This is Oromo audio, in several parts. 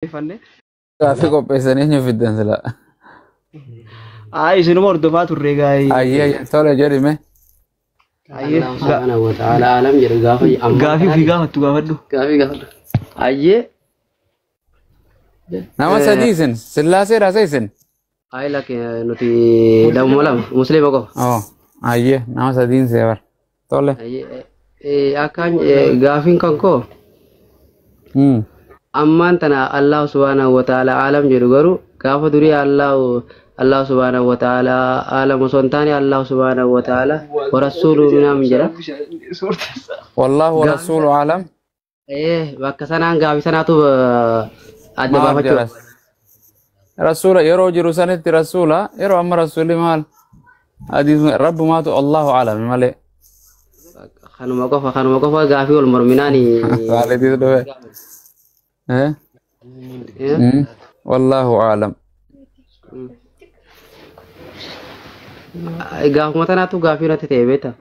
Qopheeffanne. Gaaffii qopheessanii eenyu fiddan sila? Haa, isinuma hordofaa turre gaa'ee. Ayyee, tole jedhime. Ayyee. Allah subhanahu wa ta'ala alam jedhu gaafa ammaa Gaafii ofii gaafattu gaafadhu. Gaafii gaafadhu. Ayyee. Nama sadii isin sillaasee raasa isin. Ayi lakke, nuti lamuma lama, musliima qofa. Oh, ayyee, nama sadiin see bar. Tole. Ayyee, akkaan gaafiin kan koo ammaan tana Allah subhanahu wa ta'ala alam jedhu, garuu gaafa durii Allah subhanahu wa ta'ala alam osoo hin taane Allah subhanahu wa ta'ala wa rasuulu minam jedha. Wallahu wa rasuulu alam. Bakka sanaan gaafii sanaatu adda Maal baafachuu. jedhas? Rasuula yeroo jiru sanitti rasuula, yeroo amma rasuulli maal? Hadiis rabbumaatu Allahu alam malee. Kanuma qofa gaafii wal morminaani. Qaaliitiis dhufe. Eh? Wallahu alam. Gaafuma tanaatu gaafii irratti ta'e beekta.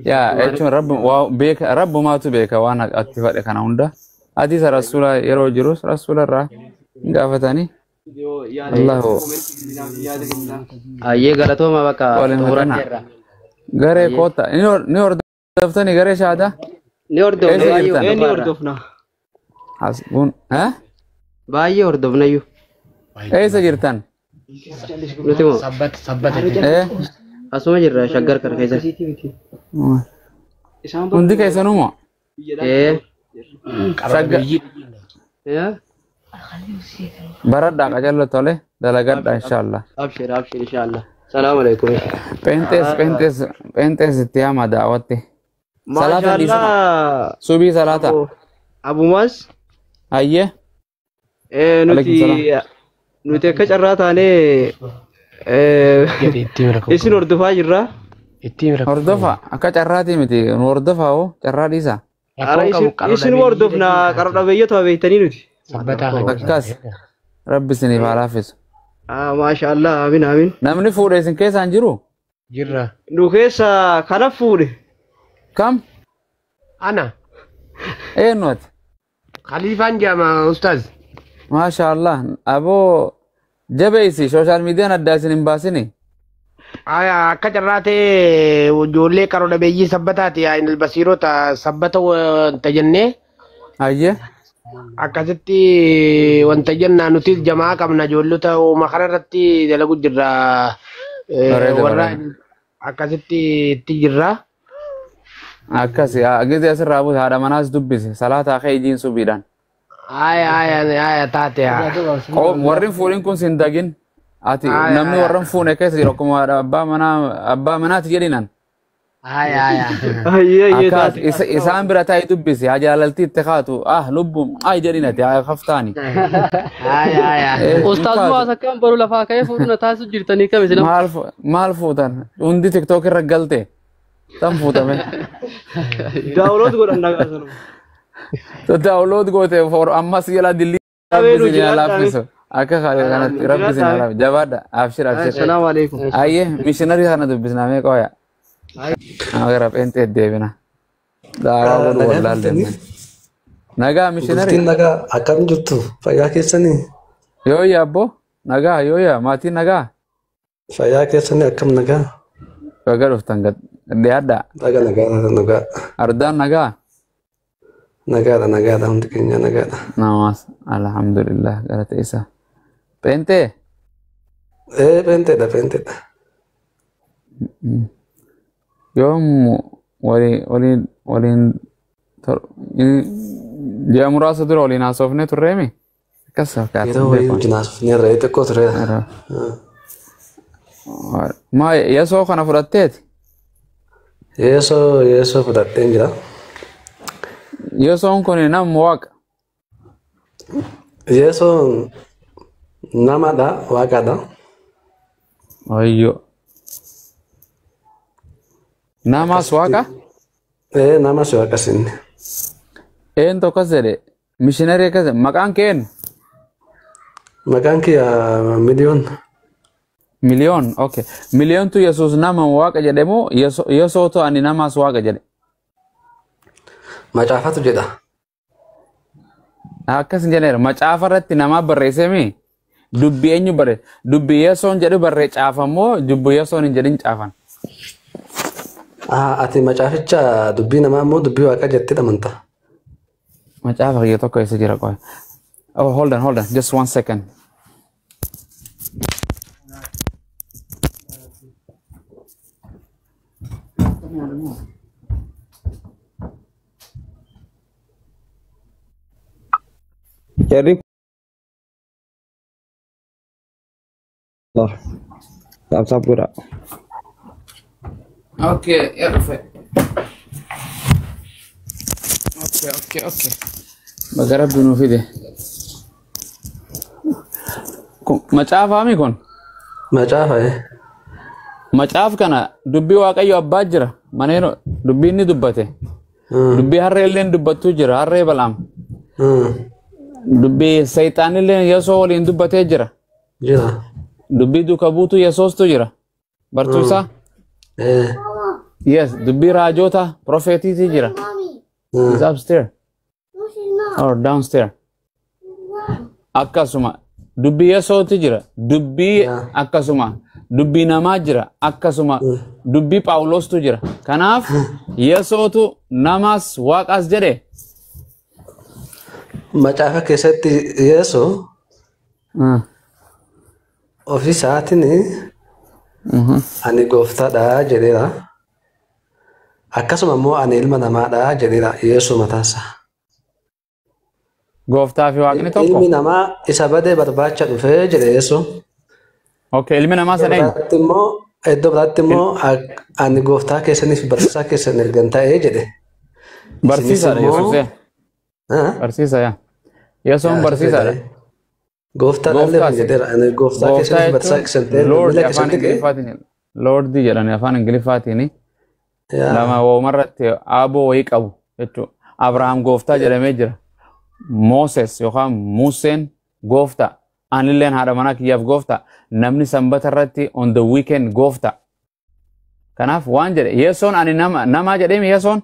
Yaa, jechuun rabbu waa beeka, rabbumaatu beeka waan atti fadhe kana hunda. Hadiisa rasuula yeroo jirus rasuula irraa hin gaafatanii. Allahu Ayyee, galatooma, bakka waliin xumuradheerra. Garee koota ni hordoftanii garee shaadaa? Ni hordofna Eessa baay'ee. jirtan? Ni Hordofna. hordofna. Asbuun eh? Baay'ee hordofnayyuu. Eessa jirtan? Nuti moo Sabbata. Eh? Asuma jirra, Shaggar kana keessa. Isaan Hundi keessanuu moo? Ee. Shaggar. Ee. Baradhaa, qajallo, tole dalagadhaa inshallah. Abshir, abshir, inshallah. Salaamu alaikum. Pheenxees, pheenxees, pheenxees itti hama daawwatte. Salaata dhiisuma. Maashaallah. Subii salaata. Abumaas. Ayyee. Nuti Alaikum. Nuti akka carraa taanee isin hordofaa jirra. Hordofa, akka carraatii miti, nu hordofa hoo, carraa dhiisa. Ara isin hordofna, qara dhabeeyyota beektanii nuti. Akkas, rabbi isiniif haa laaffisu. Maashaallah, amin amin. Namni fuudhe isin keessaan jiru? Jirra. Nu keessa kana fuudhe. Kam? Ana. Eenyu ati? Khaliifaan jedhama, ustaaz. Maasha Allah. Aboo, jabeessi, social miidiyaan addaa isin hin baasini. Aya, akka carraa ta'e ijoollee qaroo dhabeeyyii sabbataati, yaa basiirota sabbata wanta jennee Ayyee. akkasitti wanta jennaa, nuti jamaa qabna, ijoollota uuma kana irratti dalagu jirra. Bareeda, warra bareeda. akkasitti itti jirra. Akkasi gizee asirraa buute, haadha manaas dubbise, salaataa kee ijiin subiidhaan. Aya, aya, aya, taate haa. Warri hin fuudhin kun sin dagin. Ati Aya, namni aya. warra hin fuune keessa jiru akkuma haadha abbaa manaa abbaa manaati jedhinan. Aya, aya. Ayyee, ayyee, Akkas taate. Isaan bira taa'ee dubbise, haa jaalaltii itti kaatu, ah lubbuun ay jedhin ati haa kaftaani. Aya, aya. Ustaaz Mu'aaz, akkam baruu lafaa ka'ee fuudhu na taasisu jirtanii kam isin? Maal fuutan? Hundi TikTok irra galte. Tan fuutame. Download godhan nagaa sanuma. Download goote for ammas jala dilli rabbi Abeeru isin haa jiraadhaa. laaffisu. Akka kanatti rabbi isin haa laaffisu. Jabaadha. Abshir, abshir. Salaamu alaikum. Ayyee, missionarii kana dubbisnaa mee qoya. Gara pheenxee deebina. Daawaa godhu Nagaa wallaalle. jirtanii? Nagaa, missionarii. Bultiin nagaa, akkam jirtu? Fayyaa keessanii? Yooyya abbo. Nagaa, yooyya, maatiin nagaa. Fayyaa keessanii, akkam nagaa? Baga dhuftan, gad dhiyaadhaa. Nagaa, nagaa, nagaa. Ardaan nagaa. Nagaadha, nagaadha, hundi keenya nagaadha. Namaas alhamdulillah, galata isaa. Pheenxee. Ee, pheenxeedha, pheenxeedha. Yoom waliin waliin waliin ji'a muraasa dura waliin haasofnee turreemi? Akkas fakkaata. Yeroo wayii wajjin haasofneerra, xiqqoo tureera. Maa, yesoo kana fudhatteeti? Yeesoo, yeesoo fudhadheen jira. Yesoon kun nama waaqa? Yeesoon namadha, waaqadha. Ayyo. Namaas waaqa? Ee, namas waaqas inni. Eentu akkas jedhe? Mishiinarii akkas jedhe. Maqaan kee eenyu? Maqaan kiyya Miliyoon. Miliyoon. Okay. Miliyoontu Yesuus nama waaqa jedhe moo Yesootu ani namaas waaqa jedhe? Macaafatu jedha. Akkas hin jedheera. Macaafa irratti namaa barreessee mi? Dubbii eenyu barreesse? Dubbii Yesoon jedhu barree caafamoo dubbii Yesoon hin jedhin caafan? Ati macaaficha dubbii namaa immoo dubbii waaqaa jettee amantaa? Macaafa kiyya tokko eessa jira qoy? Oh, hold on, hold on. Just one second. Jarri saabsaab godha. Okay, yaa dhufe. Okay. Baga Rabbi nuu fide. Kun macaafaami kun? Macaafa eh. Macaaf kana dubbii Waaqayyo abbaa jira. Maneen dubbii inni dubbate. Dubbii harree illee dubbattuu jira. Harree Balaam. Dubbii Seexaan illee Yesoo waliin dubbatee jira. Jira. Dubbii duuka buutuu Yesoostu jira. Bartuu isaa? Eh. Yes, dubbii raajota profeetiitii jira. Is upstairs or downstairs. Akkasuma dubbii Yesootu jira. Dubbii akkasuma dubbii namaa jira. Akkasuma dubbii Phaawulostu jira. Kanaaf Yesootu namaas waaqas jedhe. Macaafa keessatti Yeesoo ofii isaatiin ani gooftaadha jedheera. Akkasuma immoo ani ilma namaadha jedheera Yeesoo mataansaa. Gooftaa fi waaqni tokko. Ilmi namaa isa badee barbaacha dhufee jedhe Yeesoo. Okay, ilmi namaa sana eenyu? Iddoo biraatti immoo ani gooftaa keessaniif barsiisaa keessan ergan ta'ee jedhe. Barsiisaadha Yesuus. Barsiisaa yaa. Yesuun barsiisaadha. Gooftaa dhalli kan jedheera. Ani gooftaa keessaniif barsiisaa keessan ta'ee Lord miila afaan keessan dhiqee. Ingiliffaatiin Lord jedhani afaan Ingiliffaatiin lama woomarratti aaboo wayii qabu jechuudha. Abrahaam gooftaa jedhamee jira. Mooses yookaan Museen gooftaa. Anilleen haadha manaa kiyyaaf gooftaa. Namni sanbata irratti on the weekend gooftaa. Kanaaf waan jedhe Yesoon ani nama namaa jedheemi Yesoon.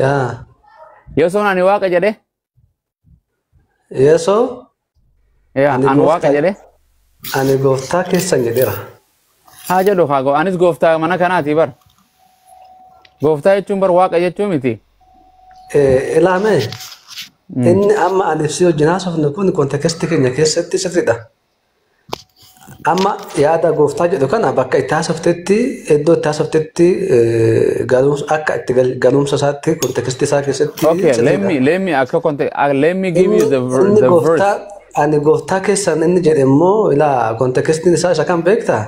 Yaa. Yesoon ani waaqa jedhe. Yeesoo. Yaa Ani ani waaqa gooftaa jedhe. ani gooftaa keessan jedheera. Haa jedhu haa goo anis gooftaa mana kanaati bar. Gooftaa jechuun bar waaqa jechuu miti. Ilaame inni amma ani si wajjin haasofnu kun kontekestii keenya keessatti sirriidha. Amma yaada gooftaa jedhu kana bakka itti haasoftetti iddoo itti haasoftetti akka itti galumsa isaatti kontekestii isaa keessatti Okay, let sirriidha. me let me akka konte let me give you Inni the inni the verse. gooftaa ani gooftaa keessan inni jedhe immoo ilaa kontekestiin isaa isa kan beektaa?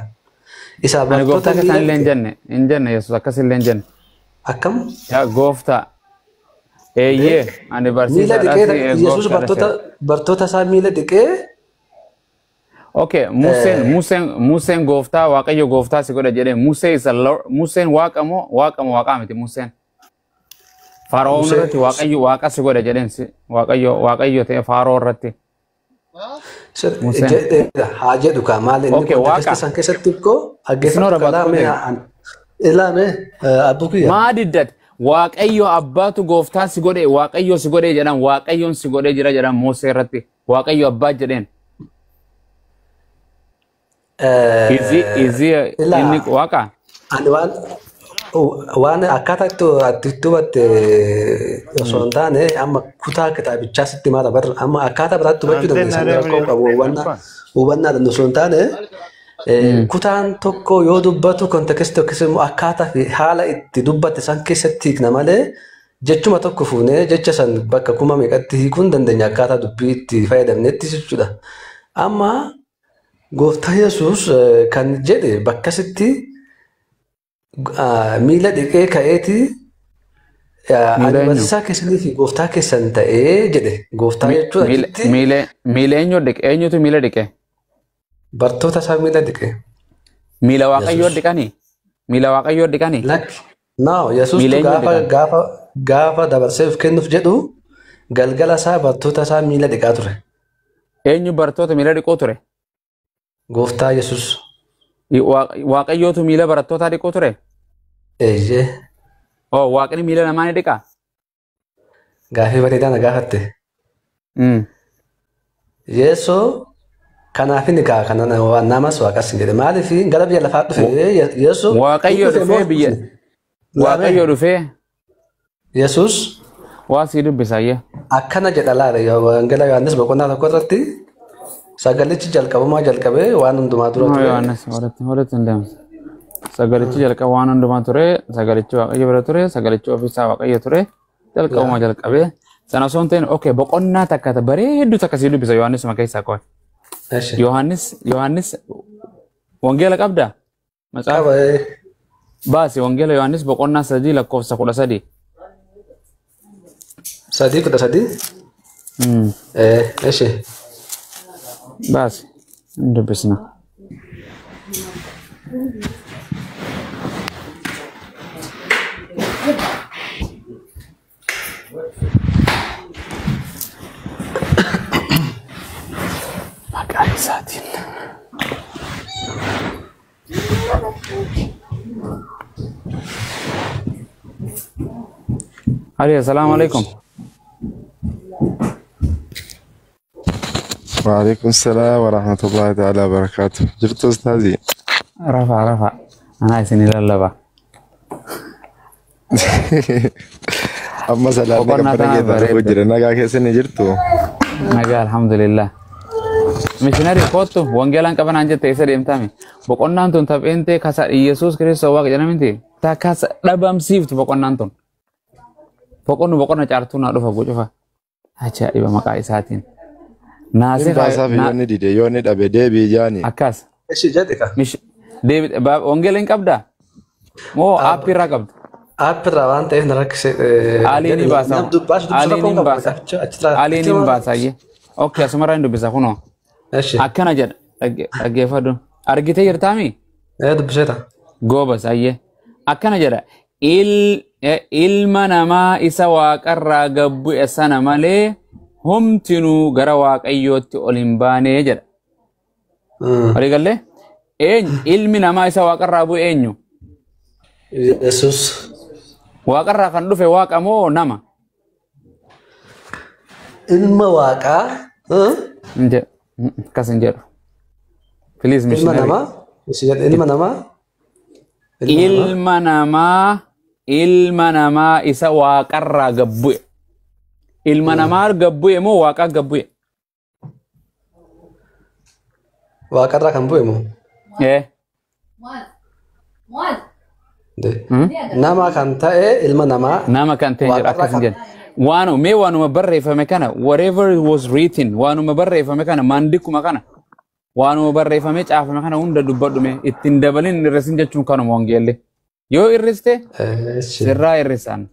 Isa Ani bartoota gooftaa keessan miila illee hin dhiqe jenne hin jenne Yesuus akkas illee hin jenne. akkam? Yaa gooftaa eeyyee ani Miila barsiisaadhaa dhiqee si Yesuus gooftaadha bartoota seera. bartoota isaa miila dhiqee Okay, Museen Museen Museen gooftaa Waaqayyo gooftaa si godha jedhee Musee isa Museen waaqa moo waaqa moo waaqaa miti Museen. Fara'oon Musee irratti Waaqayyo waaqa si godha jedheen si Waaqayyo Waaqayyo ta'e Fara'oo irratti Museen. jedheedha haa jedhu kaa maal inni Okay, kontekestii waaqa. san keessatti ikkoo It's not dhaggeeffadhu about kalaame context. ilaame abbuu kiyya. Maa diddat Waaqayyo abbaatu gooftaa si godhe Waaqayyo si godhe jedhan Waaqayyoon si godhee jira jedhan Musee irratti Waaqayyo abbaa jedheen. Is he Ilaa inni waaqa? ani waan waan akkaataa itti ati itti hubatte osoo hin taane amma kutaa kitaabichaa sitti maal barra amma akkaataa biraatti hubachuu dandeessa rakkoo qabu hubannaa hubannaadhaan osoo hin taane kutaan tokko yoo dubbatu kontekestii yookiis immoo akkaataa fi haala itti dubbate san keessatti hiikna malee jechuma tokko fuunee jecha san bakka kuma meeqatti hiikuu hin dandeenya akkaataa dubbii itti fayyadamnetti jechuudha. Amma gooftaa Yesuus kan jedhe bakkasitti miila dhiqee ka'eeti ani Miila eenyu? barsiisaa keessanii fi gooftaa keessan ta'ee jedhe. Gooftaa jechuun achitti Miila eenyu dhiqe? Eenyutu miila dhiqe? bartoota isaa miila dhiqe. Miila Waaqayyoo Yesuus. dhiqanii? Miila Waaqayyoo dhiqanii? Lakki. Naaw Yesuustu Miila eenyu gaafa dhiqan? gaafa gaafa dabarsee of kennuuf jedhu galgala isaa bartoota isaa miila dhiqaa ture. Eenyu bartoota miila dhiquu ture? Gooftaa Yesuus. Waaqayyootu miila barattootaa dhiquu ture? Eeyyee. Oh, Waaqni miila namaa ni dhiqaa? Gaafii bareedaa na gaafatte. Yeesoo kanaaf inni kaa kana waan namas waaqas hin jedhe maaliif gara biyya lafaa dhufe Yeesoo Waaqayyo dhufee biyya Waaqayyo dhufee Yesuus waa sii dubbisayya. Akkana jedha laala Wangeela Yohaannis boqonnaa 1 irratti sagalichi jalqabumaa jalqabee waan hundumaa dura ture. Yohaannis walitti hin deemsa. Sagalichi jalqaba waan hundumaa ture, sagalichi Waaqayyo bira ture, sagalichi ofiisaa Waaqayyo ture, jalqabumaa jalqabee. Sana osoo hin ta'in okay boqonnaa takka bareedduu takka sii dubbisa Yohaannisuma keessaa qofa. Yohaannis Wangeela qabdaa? Macaafa baasi Wangeela Yohaannis boqonnaa 3 lakkoofsa 13. 3 13? Eshi. Baasi hin dubbisna. Maqaa isaatiin. Ali, assalamu alaikum. وعليكم السلام ورحمة الله تعالى وبركاته. جرت أستاذي. رفع أنا عايزني للبا. أما سلام جرتو. نجا الحمد لله. Missionary kootu wangeelaan qaban aan jette isa deemtami. Boqonnaan tun tapheentee kasa Yesuus Kiristoos waaqa jedhaminti. Ta kasa dhabamsiiftu boqonnaan tun. Boqonnu boqonna caartuu naa dhufa gucufa. Ajaa'iba maqaa isaatiin. Naasii baasaaf yoonni dide yoonni dhabe deebii jaani. Akkas. Eshi jedhe ka. Deebi wangeela hin qabdaa? Moo aappii irraa qabda? Aappii irraa waan ta'eef na rakkise. Aliin ni baasa. Aliin hin baasa. Aliin hin baasa. Okay asumarraa hin dubbisa kunoo. Akkana jedha dhaggeeffadhu. Argitee jirtaami? Dubbiseeta. Goobas ayyee. Akkana jedha ilma namaa isa waaqarraa gad bu'e sana malee homtinuu gara waaqayyootti ol hin baanee jedha. Walii gallee? Ilmi namaa isa waaqarraa bu'e eenyu? Yesuus. Waaqarraa kan dhufe waaqa moo nama? Ilma waaqaa. Hin jedhu. Akkas hin jedhu. Please missionary. Ilma namaa. Ilma namaa. Ilma namaa. Ilma namaa isa waaqarraa gad bu'e. Ilma namaa gad bu'e moo waaqaa gad bu'e? Waaqarraa kan bu'e moo? Nama kan ta'e ilma namaa. Nama kan ta'e jedha akkas hin jedhu. Waanuma mee waanuma barreeffame kana whatever was written waanuma barreeffame kana maandikkuma kana waanuma barreeffame caafame kana hunda dubbadhume ittiin dabalin hir'isin jechuun kanuma wangeelli. Yoo hir'iste sirraa hir'isan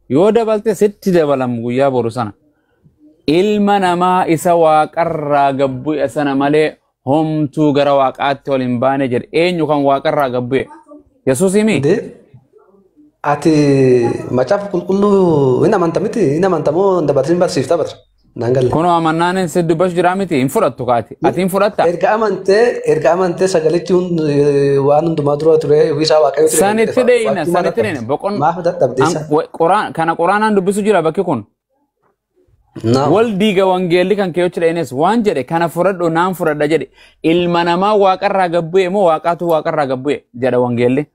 yoo dabalte sitti dabalamu guyyaa boru sana. Ilma namaa isa waaqarraa gad bu'e sana malee homtuu gara waaqaatti ol hin baane jedhe. Eenyu kan waaqarraa gad bu'e? Yesuus himi? Ati macaafa qulqulluu hin amanta miti? Hin amanta moo dabarsin barsiifta bara? Naan galle. Kunoo amannaan si dubbachuu jira miti? Hin fudhattu kaati. Ati hin fudhatta? Erga amantee sagalichi waan hundumaa dura ture isaa waaqayyo ture. Sanitti dheeyina sanitti dheeyina. Boqon Maaf dadhabde isa? Kana quraanaan dubbisu jira bakki kun. Wal diiga wangeelli kan keeyochi dheenes waan jedhe kana fudhadhu naan fudhadha jedhe. Ilma namaa waaqarraa gad bu'e moo waaqaatu waaqarraa gad bu'e jedha wangeelli.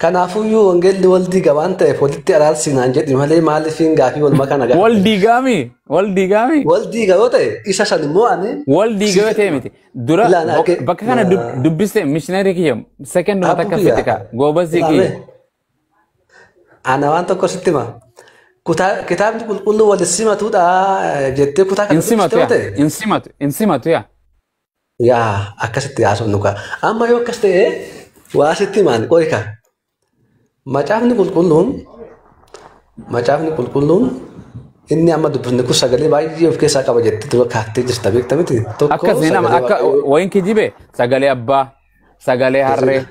Kanaafuyyuu wangeelli wal diiga waan ta'eef walitti araarsinaan jedhi malee maaliif gaafii wal makaa nagaa. Wal diigaami? Wal diigaami? Wal diiga yoo ta'e isa san immoo ani. Wal diiga yoo ta'e miti. Dura bakka kana dubbiste mishiinarii kiyya second uma takka fite ka goobasii kiyya. Ana waan tokko sitti hima. Kitaabni qulqulluu wal simatuudha jettee kutaa kana dubbiste yoo ta'e. In simatu in simatu yaa. Yaa akkasitti haasofnu kaa. Amma yoo akkas ta'e waa sitti himaan qo'i kaa. Macaafni qulqulluun inni amma dubbisni kun sagalee baay'ee of keessaa qaba jettee dura kaattee jirta beekta miti. Akkas nama akka wayin kijibe sagalee abbaa, sagalee harree,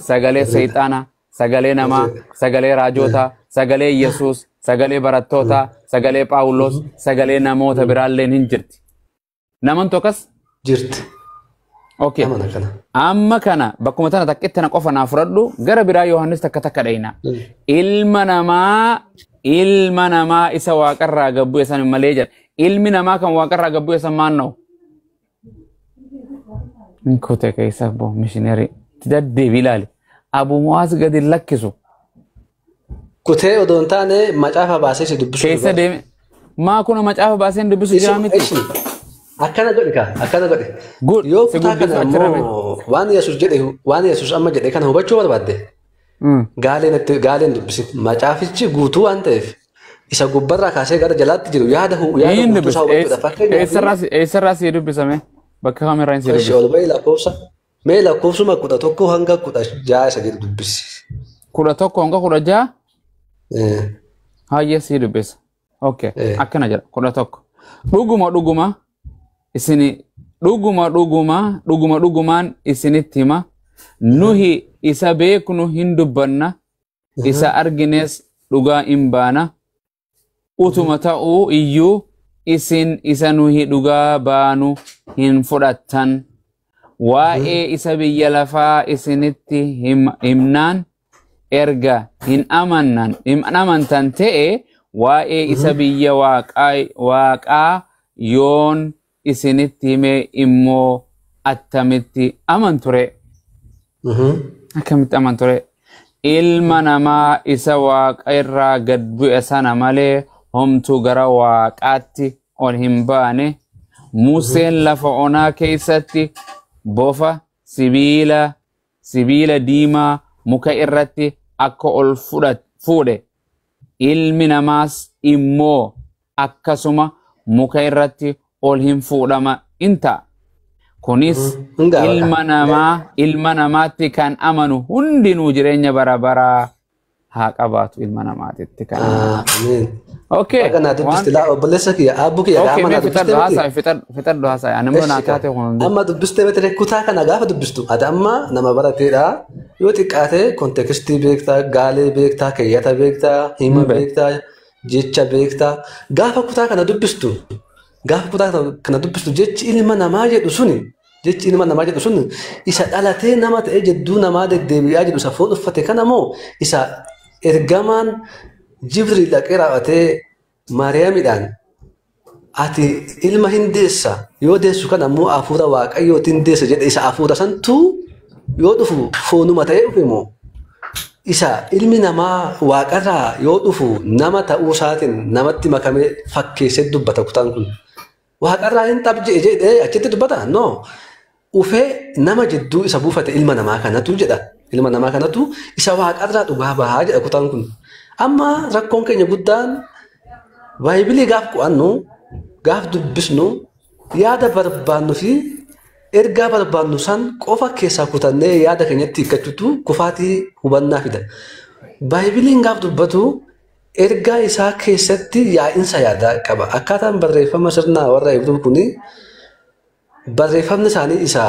sagalee seexanaa, sagalee namaa, sagalee raajotaa, sagalee Yesuus, sagalee barattootaa, sagalee Phaawulos, sagalee namoota biraallee hin jirti. Naman tokkas? Jirti. Okay. Amma kana bakkuma tana takkitti na qofa naa fudhadhu gara biraa Yohaannis takka takka dhayina. Ilma namaa isa waaqarraa gad bu'e sana malee jedha. Ilmi namaa kan waaqarraa gad bu'e san maannoo? Kute keessa bo mishinerii. Deddeebii ilaali. Abu Mu'aaz gadi lakkisu. Kutee odoo hin taane macaafa baasee si dubbisuu Keessa deeme. Maa kuna macaafa baasee hin dubbisu jira miti. Akkana godhi kaa akkana godhi. Good. Yoo Si kutaa guddisu kana achirra mee. ammoo waan Yesuus jedhe waan Yesuus amma jedhe kana hubachuu barbaadde gaaleen itti gaaleen dubbisi. Macaafichi guutuu waan ta'eef isa gubbarraa kaasee gara jalaatti jiru yaada yaada Hin guutuu isaa dubbisu. hubachuudha. Fakkeenyaaf Eessarraa si dubbisame? Bakka kamirraa hin si Eshi dubbisu? ol bahi lakkoofsa mee lakkoofsuma 11 hanga 16 isa jedhu dubbisi. 11 hanga 16 hayyee si dubbisa. Okay. Akkana jedha 11. Dhuguma dhuguma isini dhuguma dhuguma dhuguma dhugumaan isinitti hima. Nuhi isa beeknu hin dubbanna. Isa argines dhugaa hin baana. Utuma ta'uu iyyuu isin isa nuhi dhugaa baanu hin fudhattan. Waa'ee isa biyya lafaa isinitti himnaan erga hin amannan hin amantan ta'e waa'ee isa biyya waaqaa yoon isinitti hime immoo attamitti amanture? Akkamitti amanture? Ilma namaa isa waaqa irraa gad bu'e sana malee homtuu gara waaqaatti ol hin baane. Museen lafa onaa keessatti bofa sibiila diimaa muka irratti akka ol fuudhe. Ilmi namaas immoo akkasuma muka irratti ol hin fuudhama in ta'a. Kunis Hin gaafata. ilma namaatti kan amanu hundinuu jireenya bara baraa haa qabaatu ilma namaatitti kan amanu. Ameen. Okay. Baga naa dubbiste laa obboleessa kiyya aabbuu kiyya Okay, gaafa mee naa dubbiste fixadhu miti. haasa'i fixadhu haasa'i. Ani immoo naa Eshi kaa taate kun hundi. amma dubbiste miti kutaa kana gaafa dubbistu ati amma nama barateedha yoo xiqqaate kontekstii beektaa gaalee beektaa keeyyata beektaa hima Hin beeku. beektaa jecha beektaa gaafa kutaa kana dubbistu gaafa kutaa kana dubbistu jechi ilma namaa jedhu suni jechi ilma namaa jedhu sun isa dhalatee nama ta'ee jidduu namaa deddeebi'aa jedhu isa foon uffate kana moo isa ergamaan Jibriil dhaqee raawwatee Maariyaamidhaan ati ilma hin deessa yoo deessu kana ammoo hafuura waaqayyootiin deessa jedhe isa hafuura santu yoo dhufu foonuma ta'ee dhufe moo isa ilmi namaa waaqarraa yoo dhufu nama ta'uu isaatiin namatti makamee fakkeessee dubbata kutaan kun. Waaqarraa hin xabje'e jedhee achitti dubbata? No. Ufee nama jidduu isa buufate ilma namaa kanatu jedha. Ilma namaa kanatu isa waaqarraa dhugaa bahaa jedha kutaan kun. Amma rakkoon keenya guddaan baay'ibilii gaaf qo'annu gaaf dubbisnu yaada barbaannu fi ergaa barbaannu san qofa keessaa kutannee yaada keenyatti hiikkachuutu kufaatii hubannaa fida. Baay'ibiliin gaaf dubbatu ergaa isaa keessatti yaa'insa yaadaa qaba. Akkaataan barreeffama sirnaa warra Ibroo kuni barreeffamni isaanii isa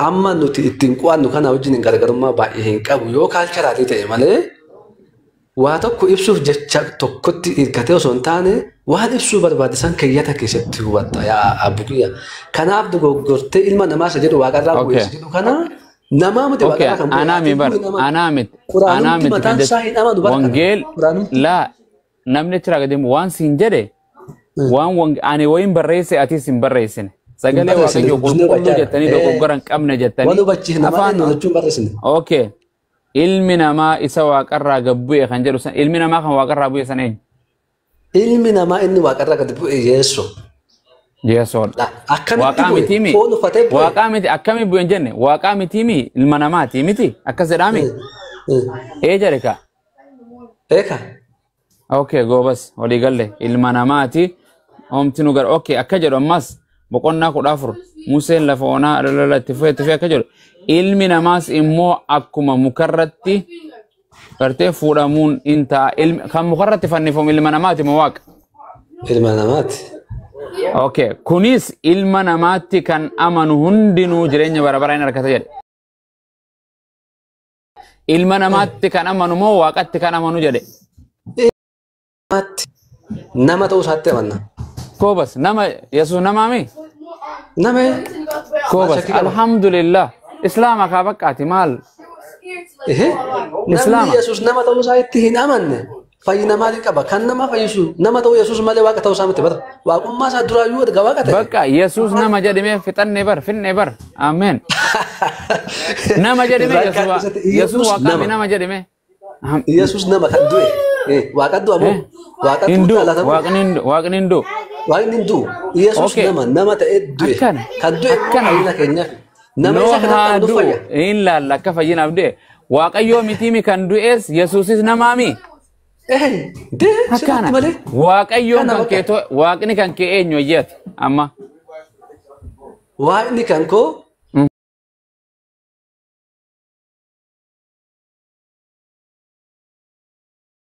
amma nuti ittiin qo'annu kana wajjin garaagarummaa baay'ee hin qabu yoo kaalcharaalii ta'e malee waa tokko ibsuuf jecha tokkotti hirkatee osoo hin taane waan ibsuu barbaade san keeyyata keessatti hubatta yaa abbukiyya. Kanaaf dogoggortee ilma namaa isa jedhu waaqarraa bu'e isa jedhu kana namaa miti Okay, waaqarraa kan bu'e. anaa mi bar, anaa miti, anaa Quraanumti miti kan mataan jettu. isaa hin amanu bara kana. Wangeel Quraanumti. laa namni achirraa gadi waan siin jedhe waan ani wayin barreesse atis hin barreessine. Sagalee Barreessine, Waaqayyoo dubbisnee qulqulluu hubachaa jettanii jirra. dogoggora hin qabne Waan jettanii hubachiifna malee afaan nu jechuun barreessine. Okay. Ilmi namaa isa waaqarraa gad bu'e kan jedhu san ilmi namaa kan waaqarraa bu'e san eenyu? Ilmi namaa inni waaqarraa gadi bu'e Yesuus. Yesuudha. Akkamitti Waaqaa bu'e? miti mi? Foon uffatee bu'e? Waaqaa miti akkami bu'e hin jenne waaqaa miti mi ilma namaati miti akkas jedhaami? Ee jedhe ka. Eeka. Okay goobas walii galle ilma namaati homti nu gara okay akka jedhu ammas boqonnaa 14 Museen lafa onaa lola itti fufee itti fufee akka jedhu ilmi namaas immoo akkuma mukarratti gartee fuudhamuun in ta'a ilmi kan mukarratti fannifamu ilma namaati moo waaqa? Ilma namaati. Okay kunis ilma namaatti kan amanu hundinuu jireenya bara baraa hin argata jedhe. Ilma namaatti kan amanu moo waaqatti kan amanu jedhe? Namaatti. Nama ta'uu isaatti amanna. Koobas nama Yesuus namaami? Nama. Koobas alhamdulillah islaama kaa baqqaati maal? Ehe. Islaama. Namni Yesuus nama ta'uu isaa itti hin amanne. Fayyina maalii qaba? Kan nama fayyisu nama ta'uu Yesuus malee waaqa ta'uu isaa miti bara. Waaqummaa isaa duraayyuu erga waaqa ta'e. Bakka Yesuus nama jedhamee fixannee bar finne bar. Ameen. Nama jedhamee Yesuus waaqaami nama jedhamee. Yesuus nama kan du'e. Waaqa du'a moo? Waaqatu dhalatamu. Waaqni hin du'u. Waaqni hin du'u. Yesuus nama ta'ee du'e. Kan du'e fayyina keenyaaf. Nama isa kanatti kan nu fayya. Hin laalla akka fayyinaaf du'e. Waaqayyoo mitiimi kan du'es Yesuusis namaami. Akkana. Waaqayyoon kan kee waaqni kan kee eenyu ayyaati amma. Waaqni kan koo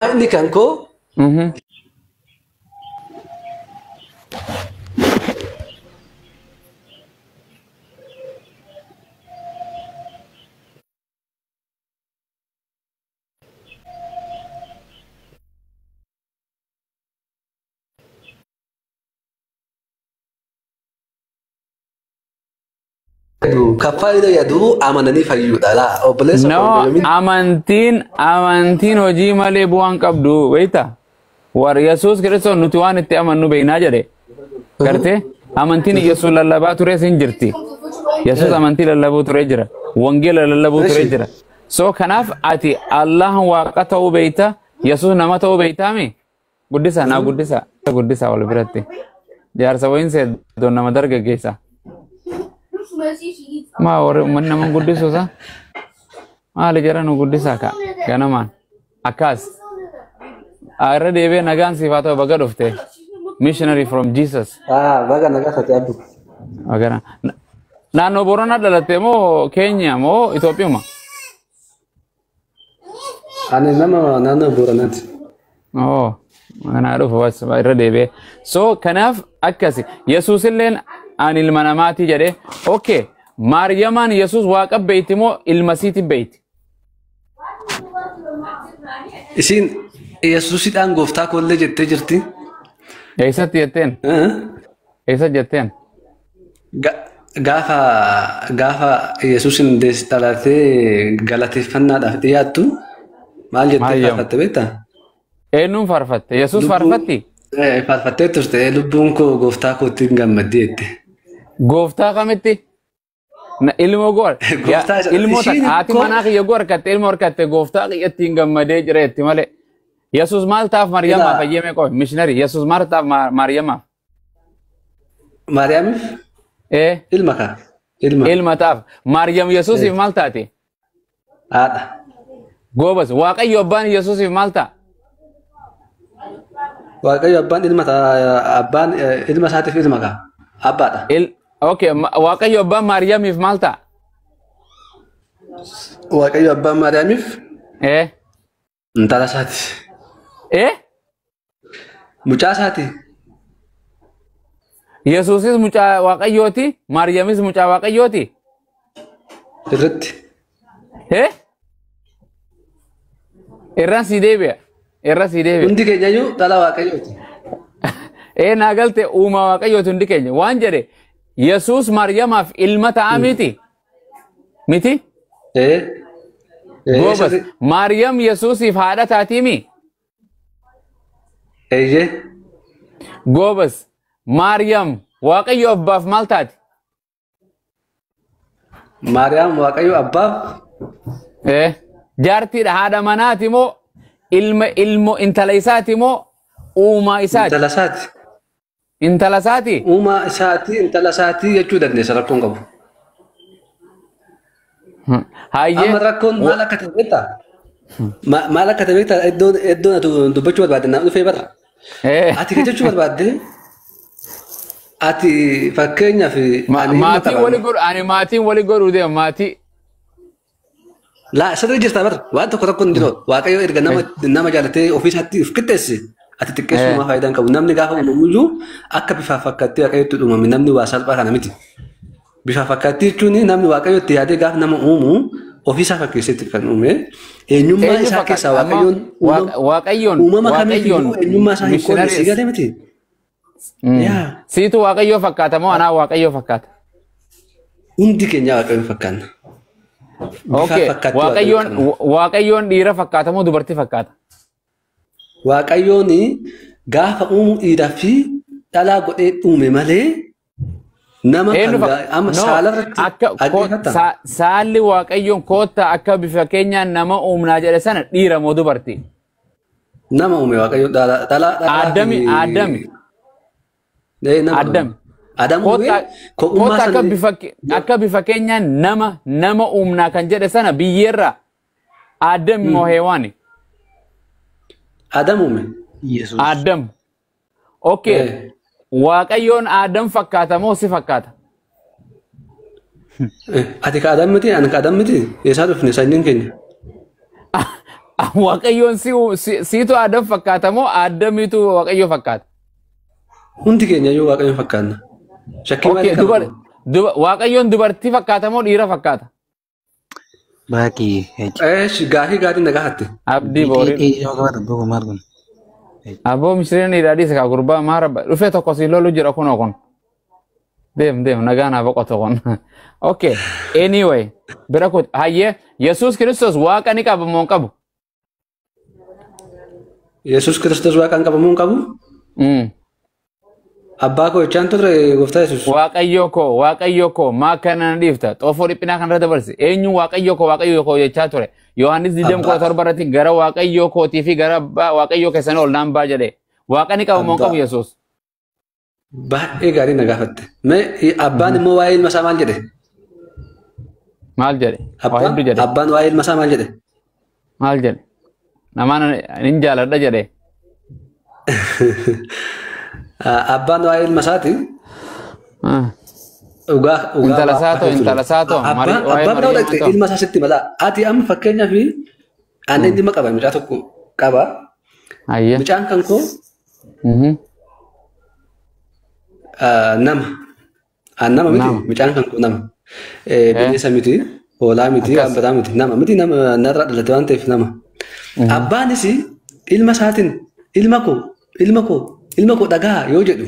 waaqni kan koo Kaffalii yaaduu amananii fayyuudha laa obboleessa. No amantiin hojii malee bu'aan qabdu beektaa warra Yesuus Kiristoos nuti waan itti amannu beeknaa jedhe gartee amantiin Yesuus lallabaa tures hin jirti Yesuus amantii lallabuu turee jira wangeela lallabuu turee jira so kanaaf ati Allahan waaqa ta'uu beekta Yesuus nama ta'uu beektaami guddisa naa guddisa guddisa wal biratti jaarsa wayiin seedoon nama dargaggeessa. Ma warri uummanni nama guddisu isa maali jara nu guddisaa ka ganamaan akkas irra deebi'ee nagaan siif haa ta'u baga dhufte missionary from Jesus. Baga nagaa taate abdu. Bagana naannoo Booranaa dhalatte moo Keenya moo Itoophiyauma? Ani nama naannoo Booranaati. Oo kanaa dhufu bas irra deebi'ee so kanaaf akkasi Yesuus illeen ani ilma namaati jedhee okay Maariyamaan Yesuus waaqa beeyti moo ilma siiti beeyti? Isiin Yesuusidhaan gooftaa koollee jettee jirti. Eessatti jetteen? Eessatti jetteen? Gaafa Yesuusin dhalatee galateeffannaadhaaf dhiyaattu maal jettee faarfatte beektaa? Eenyuun faarfatte? Yesuus faarfatti? Faarfattee turte lubbuun koo gooftaa kootti hin gammaddi jette. Gooftaa kamitti? Ilmoo goor. Ilmoo haati manaa kiyya goo harkatte ilmoo harkatte gooftaa kiyyatti hin gammadee jira jetti malee. Yesuus maal taaf Maariyamaaf fayyame qofa mishinari Yesuus maal taaf Maariyamaaf? Maariyaamiif? Ilma kaa. Ilma. Ilma taaf. Maariyam Yesuusiif maal taate? Haadha. Goobas Waaqayyo abbaan Yesuusiif maal ta'a? Waaqayyo abbaan ilma abbaan ilma isaatiif ilma kaa. Abbaadha. Okay, Waaqayyo abbaan Maariyaamiif maal ta'a? Waaqayyo abbaan Maariyaamiif? Intala isaati. Mucaa isaati. Yesuusis mucaa Waaqayyooti, Maariyaamis mucaa Waaqayyooti. Irratti. Irraan sii deebi'a. Irra sii deebi'a. Hundi keenyayyuu dhala Waaqayyooti. Naa galte uumaa Waaqayyooti hundi keenya. Waan jedhe Yesuus Maariyamaaf ilma ta'a miti? Miti? Goobas Maariyam Yesuusiif haadha taatiimi? Goobas Maariyam Waaqayyo abbaaf maal taati? Maariyaam Waaqayyo abbaaf? Jaartiidha haadha manaati moo ilma ilmo intala isaati moo uumaa isaati? Intala isaati. Intala isaati? Uumaa isaati intala isaati jechuu dandeessa rakkoon qabu. Hayyee. Amma rakkoon maal akka ta'e beektaa? Maal akka ta'e beektaa iddoon ati dubbachuu barbaadde naaf dhufee bara. Ati kan jechuu barbaadde ati fakkeenyaaf maatii wali godhu ani maatiin wali godhuu deema maatii. Laa sirrii jirta bara waan tokko tokko hin jiru Waaqayyo erga nama jaalatee ofii isaatti of qixxeesse ati xiqqeessuu maa faayidaa hin qabu namni gaafa uumamuyyuu akka bifaaf fakkaattii Waaqayyotti uumame namni waa salphaa kana miti. Bifa fakkaattii jechuun namni Waaqayyo itti yaadee gaafa nama uumu ofiisaa fakkeesseetti kan uume eenyummaa isaa keessaa Waaqayyoon uumama kamiifiyyuu eenyummaa isaa hin qoodne si galee miti. Siitu Waaqayyoo fakkaata moo anaa Waaqayyoo fakkaata? Hundi keenya Waaqayyoon fakkaanna. Okay, Waaqayyoon dhiira fakkaata moo dubartii fakkaata? Waaqayyoon gaafa uumu dhiiraa fi dhalaa godhee uume malee nama kan amma saalarratti dhaggeeffata. Saalli Waaqayyoon koottaa akka bifa keenyaan nama uumnaa jedhe sana dhiira moo dubartii? Nama uume Waaqayyoon dhalaa. Addami Addami. Addami. Adam uume koottaa akka bifa keenyaan nama uumnaa kan jedhe sana biyyeerraa Addami moo Heewaani? Adam uume. Adam. Okay. Waaqayyoon Adam fakkaata moo si fakkaata? Ati ka Adam miti, ani ka Adam miti. Eessaa dhufne sanyiin keenya? Waaqayyoon siitu Adam fakkaata moo Adamiitu Waaqayyo fakkaata? Hundi keenya iyyuu Waaqayyoon fakkaanna. Shakkii maalii qabna? Waaqayyoon dubartii fakkaata moo dhiira fakkaata? Baaki. Eesh gaafii gaarii na gaafatte. Abdii boorii. Aboo mishireen dhiiraa dhiisa kaa gurbaa maa rabba dhufee tokko si lolu jira kunoo kun. Deem deem nagaa naa boqotu kun. Okay anyway bira kun hayyee Yesuus Kiristoos waaqa ni qaba moo hin qabu? Yesuus Kiristoos waaqa hin qabu moo hin qabu? Abbaa koo jechaan turre gooftaa Yesuus. Waaqayyo koo maa kana na dhiifta xoofoo dhiphinaa kanarra dabarsi eenyu Waaqayyo koo jechaa ture Yohaannis 27 irratti gara Waaqayyo kootii fi gara abbaa Waaqayyo keessanii ol naan baa jedhe waaqa ni qaba moo hin qabu Yesuus? Baay'ee gaarii na gaafatte. Mee abbaan immoo waa'ee ilma isaa maal jedhe? Maal jedhe? Waa hedduu jedhe. Abbaan waa'ee ilma isaa maal jedhe? Maal jedhe? Namaan hin jaaladha jedhe. Abbaan waa'ee ilma isaati. Dhugaa Intala isaa ta'o abbaan ta'uu ilma isaa sitti mala. Ati amma fakkeenyaaf ani ilma qaba mucaa tokko qaba. Mucaan kan koo nama. Nama miti mucaan kan koo nama. Bineensa miti hoolaa miti waan miti nama miti nama narraa dhalate waan ta'eef nama. Abbaanis ilma isaatiin ilma koo ilma koo ilma koo dhagaa yoo jedhu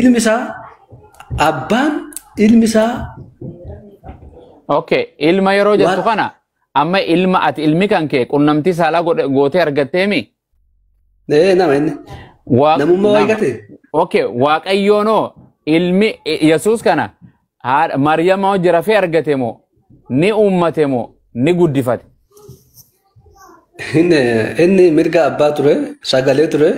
ilmi isaa abbaan ilmi isaa. Okay ilma yeroo jettu kana amma ilma ati ilmi kan kee qunnamtii saalaa gootee argatteemi? Nama inni. Namummaa waa eegate. Okay Waaqayyoonoo ilmi Yesuus kana Maariyaama hojii rafee argate moo ni uummate moo ni guddifate? Inni mirga abbaa ture sagalee ture.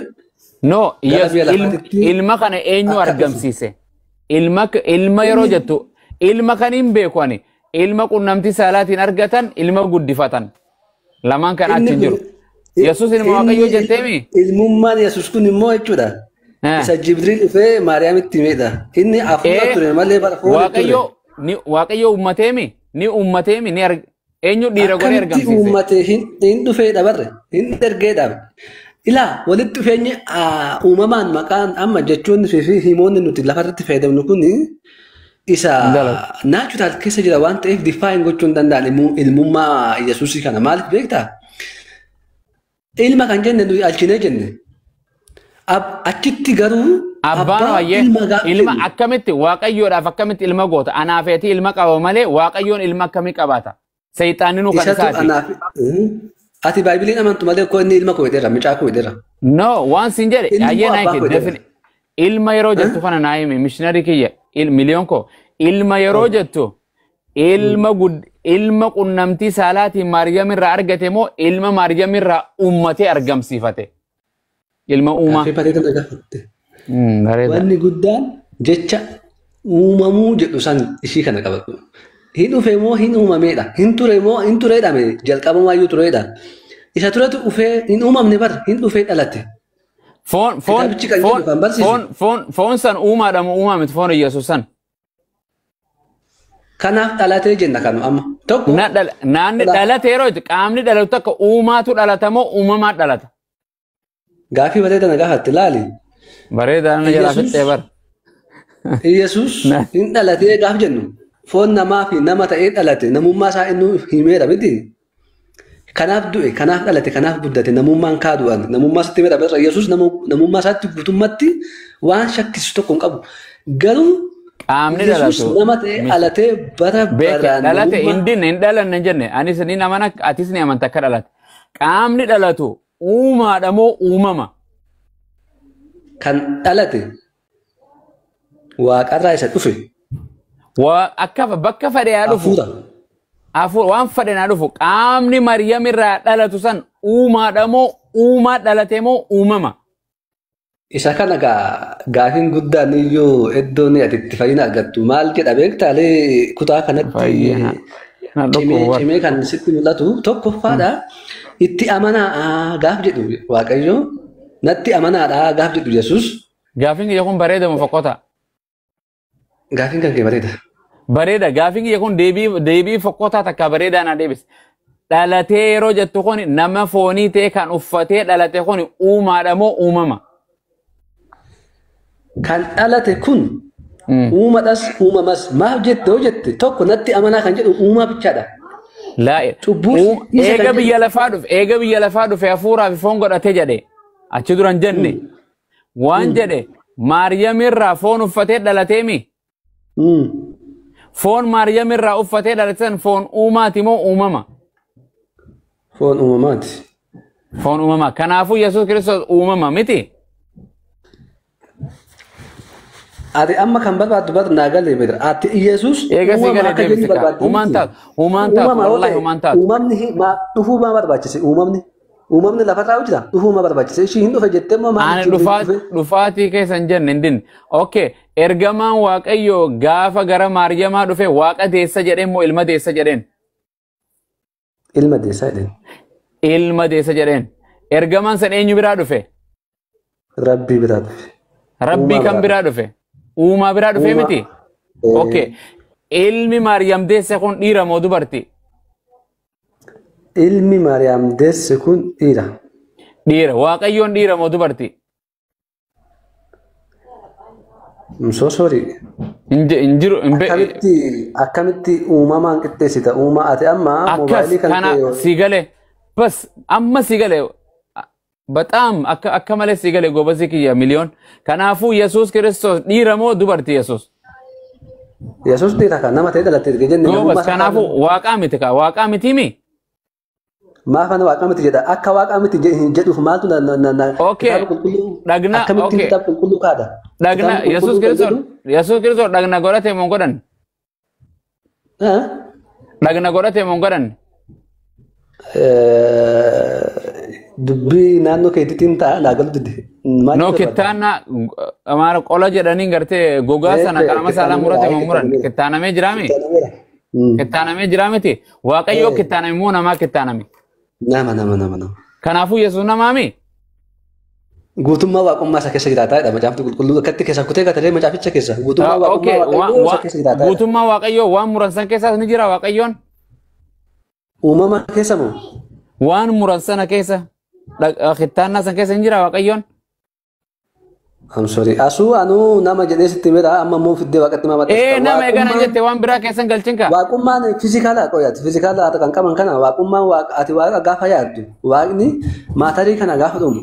No, ilma kana eenyu argamsiise? Ilma yeroo jettu ilma kan hin beeku ani ilma qunnamtii saalaatiin argatan ilma guddifatan lamaan kan achi hin jiru. Yesuus ilma Waaqayyoo jetteemi? Ilmummaan Yesuus kun immoo jechuudha. Isa Jibriil dhufee Maariyaamitti himedha. Inni hafuura ture malee bara foon ture. Waaqayyo uummateemi? Ni uummateemi? Ni eenyu dhiira godhee argamsiise? Akkamitti uummate hin dhufee barre hin ergee dhabe. Ilaa walitti dhufeenyi uumamaan maqaan amma jechoonni fi himoonni nuti lafarratti fayyadamnu kun isa naachutaal keessa jira waan ta'eef define gochuu hin danda'an ilmummaa Yesuusii kana maaliif beektaa? Ilma kan jenne nuyi alchinee jenne achitti garuu abbaan ilma akkamitti Waaqayyoodhaaf akkamitti ilma goota anaafeetii ilma qaba malee Waaqayyoon ilma akkamii qabaata? Seexaanni nu kan isaati. Ati baay'ee amantu malee koo inni ilma koo jedheera mucaa koo jedheera. No waan siin jedhe hayyee naa himi ilma yeroo jettu kana naa himi mishiinarii kiyya miliyoon koo ilma yeroo jettu ilma qunnamtii saalaatiin Maariyaam irraa argate moo ilma Maariyaam irraa uummatee argamsiifate? Ilma uumaa. Wanni guddaan jecha uumamuu jedhu san ishii kana qabatu. Hin dhufe moo hin uumameedha. Hin ture moo hin tureedhame jalqabumaayyuu tureedha. Isa turetu dhufee hin uumamne bar hin dhufee dhalate. Foon san uumaadha moo uumaa miti foon Yesuus san? Kanaaf dhalatee jenna kanu amma. Tokko. Naanni dhalate yeroo jechu qaamni dhalatu takka uumaatu dhalata moo uumamaa dhalata? Gaafii bareeda na gaafatte laali. Bareeda na jalaa fixxee bara. Yesuus hin dhalatee gaaf jennu. Foon namaa fi nama ta'ee dhalate namummaa isaa inni himeera miti. Kanaaf du'e, kanaaf dhalate, kanaaf guddate namummaan kaa du'an namummaa isaatti himeera. Yesuus namummaa isaatti guutummaatti waan shakkisu tokko hin qabu. Garuu qaamni dhalatu nama ta'ee dhalatee bara baraan dhalate hin dinne hin dhalanne hin jenne anis ni amana atis ni amanta akka dhalate. Qaamni dhalatu Uumaadha moo uumama? Kan dhalate waaqarraa isa dhufe. Akka bakka fedhe haa dhufu. Hafuura. Waan fedhe haa dhufu. Qaamni Maryam irraa dhalatu san uumaadha moo uumaa dhalate moo uumama? Isa kana gaafiin guddaan iyyuu iddoon ati itti fayyina argattu maal jedha beektaalee kutaa kanatti cimee kan sitti mul'atu tokkoffaadha. Itti amanaa gaaf jedhu Waaqayyo natti amanaadha gaaf jedhu Yesuus. Gaafiin kiyya kun bareeda moo fokkota? Gaafiin kan kee bareeda. Bareeda gaafiin kiyya kun deebii fokkotaa takka bareedaa na deebise. Dhalatee yeroo jettu kun nama foonii ta'e kan uffatee dhalate kun uumaadha moo uumama? Kan dhalate kun uumadhas uumamas maaf jette yoo jette tokko natti amanaa kan jedhu uumaa bichaadha. Eega biyya lafaa dhufe hafuuraa fi foon godhatee jedhe achi duran jenne waan jedhe Maariyaam irraa foon uffatee dhalatee mi? Foon Maariyaam irraa uffatee dhalate san foon uumaati moo uumama? Foon uumamaati. Foon uumama. Kanaafuu Yesuus Kiristoos uumama miti? Ati amma kan barbaaddu bar naa galee beekta. Ati Yesuus uumama akka jennu barbaaddu. Uumaan taatu. Uumaan taatu. Wallaahi uumaan taatu. Uumamni dhufuu maa barbaachise uumamni? Uumamni lafarraa jira dhufuu maa barbaachise? Ishii hin dhufe jettee moo maal? Ani dhufaatii keessa hin jenne hin dinne. Okay. Ergamaan Waaqayyoo gaafa gara Maariyamaa dhufe Waaqa deessa jedheen moo ilma deessa jedheen? Ilma deessa jedheen. Ilma deessa jedheen. Ergamaan san eenyu biraa dhufe? Rabbii biraa dhufe. Rabbii kan biraa dhufe? Uumaa biraa dhufe miti? Okay. Ilmi Maariyaam deesse kun dhiira moo dubarti? Ilmi Maariyaam deesse kun dhiira. Dhiira. Waaqayyoon dhiira moo dubarti? I'm so sorry. Hin jiru. Akkamitti uumamaan qixxeessita? Uumaa ati amma moobaayilii kan ta'e. Si galee. Bas amma si galee. በጣም akka malee si galee gobasi kiyya miliyoon. Kanaafuu Yesuus Kiristoos dhiira moo dubarti Yesuus? Yesuus dhiira kan nama ta'e dhalattee jenne. Gobas kanaafuu waaqaa miti kaa waaqaa miti mi? Maaf ana waaqa miti jedha akka waaqa miti jedhuuf maaltu na Okay. Dhagna akkamitti kitaaba qulqulluu kaadha? Dhagna Yesuus Kiristoos dhagna godhate moo godhan? Dhagna godhate moo godhan? Dubbii naannoo keetiitiin ta'a naa galu dide. No kittaana maal qola jedhanii gartee gogaa sana qaama saalaa murate moo muran kittaanamee jiraami? Kittaanamee jiraa miti? Waaqayyoo kittaaname moo namaa kittaaname? Nama. Kanaafuu Yesuus namaami? Guutummaa waaqummaa isa keessa jiraataadha macaafni qulqulluu akkatti keessa kutee gatalee macaaficha keessa guutummaa waaqummaa waaqayyoo isa keessa jiraataadha. Guutummaa waaqayyoo waan muran san keessaas ni jira waaqayyoon? Uumama keessa moo? Waan muran sana keessa kittaannaa san keessa hin jira waaqayyoon? I'm sorry. Asuu anuu nama jedhee sitti mira amma immoo fiddee waaqatti maa maxxansa. Nama eegana jette waan biraa keessan galchin kaa. Waaqummaan fiizikaalaa qoyaati. Fiizikaalaa kan qaban kana waaqummaan ati waaqa gaafa yaaddu waaqni maatarii kana gaafa dhumu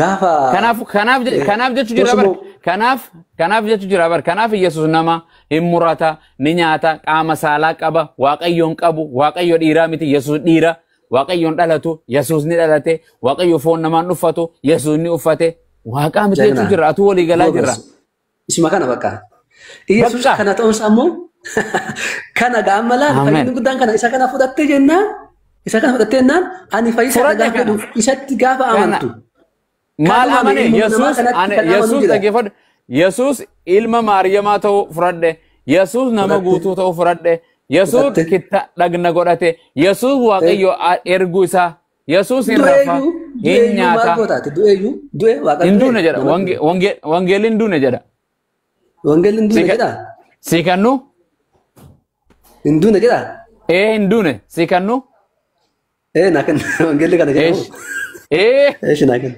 gaafa. Kanaaf jechu jira bar. Kanaaf jechu jira bar. Kanaaf Yesuus nama hin murata ni nyaata qaama saalaa qaba waaqayyoon qabu waaqayyo dhiiraa miti Yesuus dhiira waaqayyoon dhalatu Yesuus ni dhalate waaqayyo foon namaan uffatu Yesuus ni uffate. Waaqaa miti jechuu jirra atuu walii galaa jirra. Isuma kana bakka. Yesuus kana ta'uunsa ammoo kana gaama laal fayyinni guddaan kana isa kana fudhattee jennaan isa kana fudhattee jennaan ani fayyisaa gaafa jedhu isatti gaafa amantu. Maal amane Yesuus Yesuus dhaggeeffadhu Yesuus ilma Maariyamaa ta'uu fudhadhe Yesuus nama guutuu ta'uu fudhadhe Yesuus kitta dhagna godhate Yesuus Waaqayyo erguu isaa Yesuus hin rafa hin nyaata. Hin duune jedha. Wangeelli hin duune jedha. Wangeelli hin duune jedha. Si kannu? Hin duune jedha. Ee hin duune. Si kannu? Ee naa kenna wangeelli kana jedhamu. Ee. Eeshi naa kenna.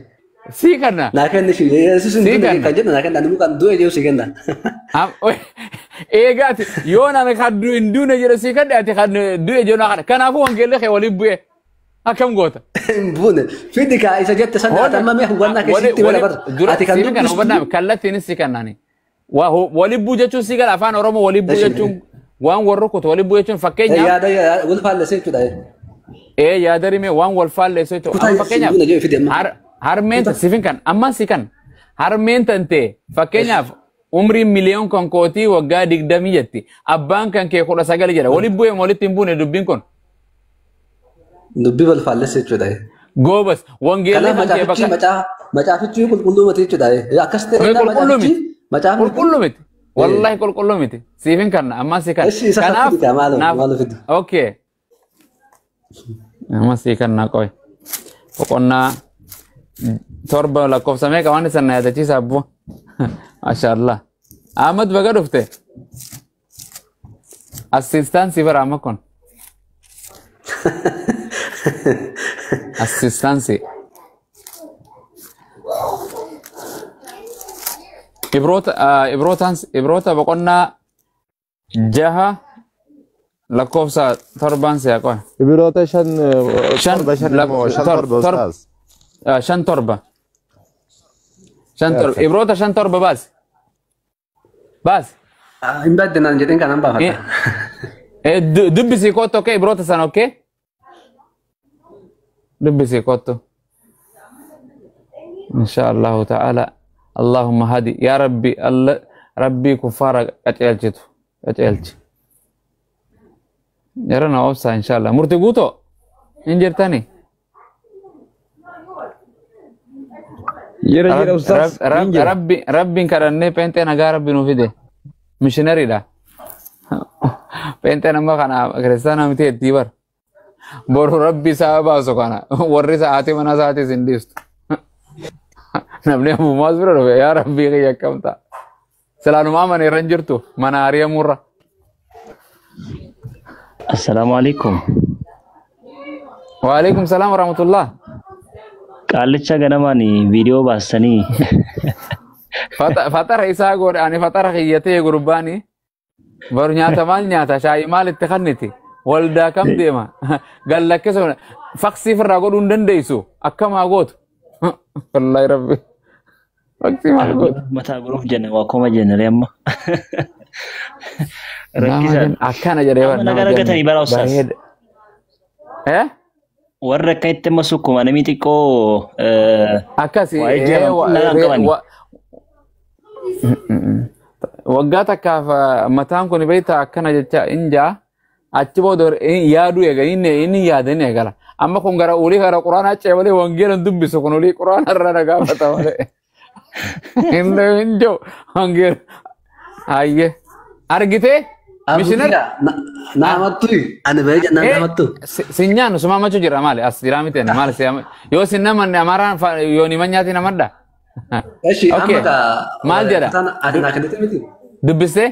Si kanna. Naa kenna shi Yesuus hin duune kan jedhu naa kenna ani kan du'e jedhu si kenna. Eegaati yoo nami kan hin duune jedhu si kenna ati kan du'e jedhu naa kenna. Kanaafuu wangeelli kee waliin bu'e. Akkam goota? Hin buune. Fidi kaa isa jette sana ati amma mee hubannaa keessatti wala bara. Ati kan dubbistu. Hubannaa kallattiinis si kennaani. Wali buu jechuun si gala afaan Oromoo wali buu jechuun waan warra kutu wali buu jechuun fakkeenyaaf. Yaada wal faallase jechuudha. Yaada rimee waan wal faalleessu jechuudha. Kutaa Amma fakkeenyaaf siin fide amma. Harmeen sifin kan amma si kan harmeen tantee fakkeenyaaf umriin miliyoon kan kootii waggaa 20 jetti. Abbaan kan kee 19 jedha. Walitti bu'ee walitti hin buune dubbiin kun. Dubbii wal faallessu jechuudha. Goobas wangeelli Kanaaf kan kee macaafichi bakka macaafichi qulqulluu miti jechuudha. Akkas ta'e Qulqulluu miti. macaafni Qulqulluu miti. Wallahi qulqulluu miti. Siifin kanna amma si kan. Eshi isa Kanaaf fidi maaloo naaf maaloo fidi. Okay. Amma si kanna qoy. Boqonnaa 7 lakkoofsa meeqa waan isan na yaadachiisa abbo. Maashaallah. Ahmad baga dhufte. Assistaansii bara amma kun. Assistaansii. Ibroota boqonnaa 6 lakkoofsa 7 si'a qoy. Ibiroota 5 7 5 immoo 5 7 ustaaz. 5 7. 5 7. Ibroota 5 7 baasi. Baasi. Hin baddinaan jedheen kanan baafata. Dubbisii kottu okee ibroota sana okee. Dubbisii kottu. Insha Allahu ta'ala. Allahumma hadi. Yaa Rabbi Allah Rabbii kuffaara qaceelchitu. Qaceelchi. Yeroo na obsa insha Allah. Murti guutoo hin jirtani? Jira jira ustaz. Rabbi rabbiin kadhannee peenxee nagaa rabbi nuu fide. Mishinariidha. Peenxeen amma kana kiristaanaa miti heddii bar. Boru rabbi isaa baasu kana warri sa'aatii mana isaatis hin dhiistu. Namni ammumaas bira dhufe yaa rabbii kiyya akkam ta'a. Silaanumaa mana irra hin jirtu mana ari'amurra. Assalaamu alaikum. Waalaikum salaam warahmatullah. Qaallicha ganamaan viidiyoo baasanii Fatara isaa godhe ani fatara kiyyatee gurbaani. Baru nyaata maal nyaata shaayii maal itti kanniti waldaa kam deema gallakkisa faksii firraa godhuu hin dandeessu akkamaa gootu. Wallaahi rabbi faksii maal gootu. Mataa godhuuf jenne waa koma jenne amma. Rakkisaadha. Akkana jedhee Amma nagaa argatanii bara ustaas. Bareeda. Eh? Warra akka itti amma sukkuma namni xiqqoo Akkasi waa'ee jedhamu nagaan qabani. Waggaa takkaaf mataan kun beektaa akkana jecha hin jaa achi booda yaaduu eega inni yaada inni eegala. Amma kun gara olii gara quraanaa ce'e malee wangeela hin dubbisu kun olii quraana irra na gaafata malee. Hin jiru wangeela. Hayyee argitee mishinar Na amattu ani bahee jennaan na amattu. Sinyaan suma amachuu jira maali as jira miti ani maali si yoo sin namanne amaaraan yoo ni manyaati namadda. Eshi amma Okay. ka Maal jedha? Kutaan ati naa kennite miti. Dubbistee?